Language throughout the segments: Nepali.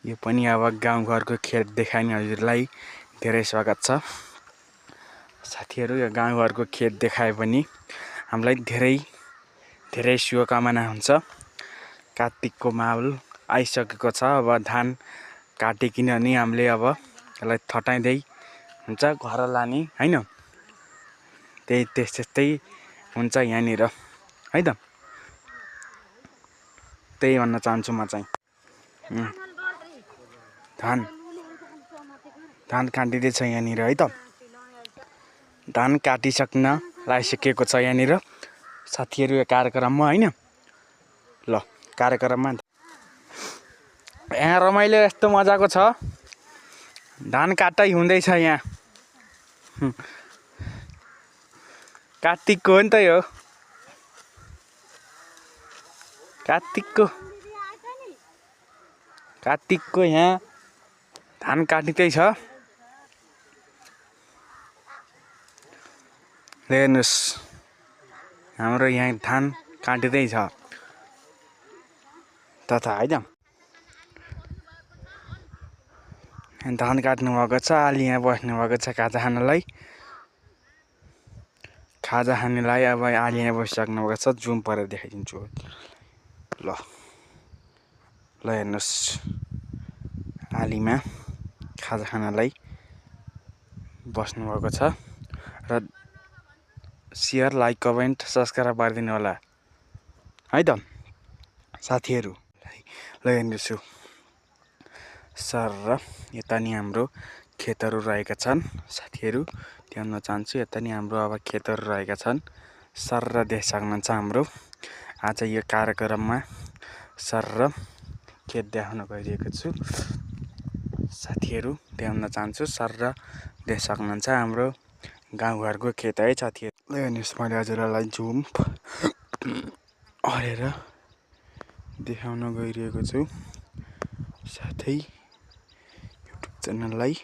यो पनि अब गाउँघरको खेत देखाउने हजुरलाई धेरै स्वागत छ। साथीहरू, यो गाउँघरको खेत देखाए पनि हामीलाई धेरै शुभकामना हुन्छ। कार्तिकको माहौल आइसकेको छ। अब धान काटिकन नि हामीले अब यसलाई थटाइँदै हुन्छ घर लाने हैन। त्यस्तै हुन्छ यहाँनिर है त। त्यही भन्न चाहन्छु म चाहिँ। धान काटिँदैछ यहाँनिर है त। धान काटिसक्न लागिसकेको छ यहाँनिर साथीहरू यो कार्यक्रममा हैन। ल कार्यक्रममा यहाँ रमाइलो यस्तो मजाको छ। धान काटै हुँदैछ यहाँ। कार्तिकको हो नि त यो। कार्तिकको यहाँ धान काटिँदैछ। हेर्नुहोस् हाम्रो यहाँ धान काटिँदैछ तथा हैन। धान काट्नु भएको छ। अलि यहाँ बस्नु भएको छ खाजा खानालाई अब अलि यहाँ बसिसक्नु भएको छ। जुम परेर देखाइदिन्छु। ल हेर्नुहोस् आलीमा खाजा खानालाई बस्नु भएको छ र शेयर लाइक कमेन्ट सब्स्क्राइब गरिदिनु होला है त साथीहरू। ल हेर्नुहोस् सर यता नि हाम्रो खेतहरू रहेका छन् साथीहरू। त्यहाँ चाहन्छु यता नि हाम्रो अब खेतहरू रहेका छन्। सर र देख सक्नुहुन्छ हाम्रो आज यो कार्यक्रममा सर र खेत देखाउन गइरहेको छु साथीहरू। देखाउन चाहन्छु सर र देख सक्नुहुन्छ हाम्रो गाउँघरको खेत है साथीहरू। ल हेर्नुहोस् मैले हजुरलाई जुम हरेर देखाउन गइरहेको छु। साथै युट्युब च्यानललाई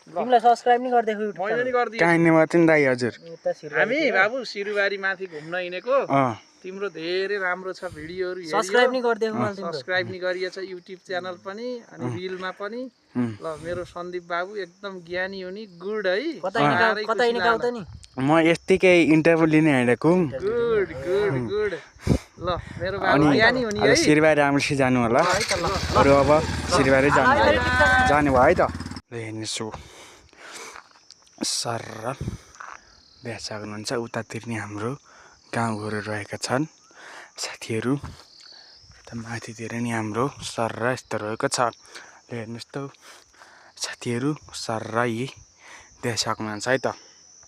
तिमीलाई सब्स्क्राइब नि गर्दै युट्युब मैले नि गर्दिए। काहिने मात्रै दाइ हजुर। हामी बाबु सिरुबारी माथि घुम्न हिँडेको। तिम्रो धेरै राम्रो छ भिडियोहरु हेरियो। सब्स्क्राइब नि गर्दै मलाई तिम्रो। सब्स्क्राइब नि गरिएछ युट्युब च्यानल पनि अनि रिलमा पनि। ल मेरो सन्दीप बाबु एकदम ज्ञानी हुनी गुड है। कतै निकाउ त नि। म यतिकै इन्टरभ्यु लिने हिँडेको। गुड ल मेरो बाबु ज्ञानी हुनी है। सिरुबारी राम्रोसी जानु होला। अरु अब सिरुबारी जाने भयो है त। ल हेर्नुहोस् सर देख सक्नुहुन्छ उतातिर नि हाम्रो गाउँघरहरू रहेका छन् साथीहरू। यता माथितिर नि हाम्रो सर यस्तो रहेको छ। हेर्नुहोस् त साथीहरू सर देख सक्नुहुन्छ है त।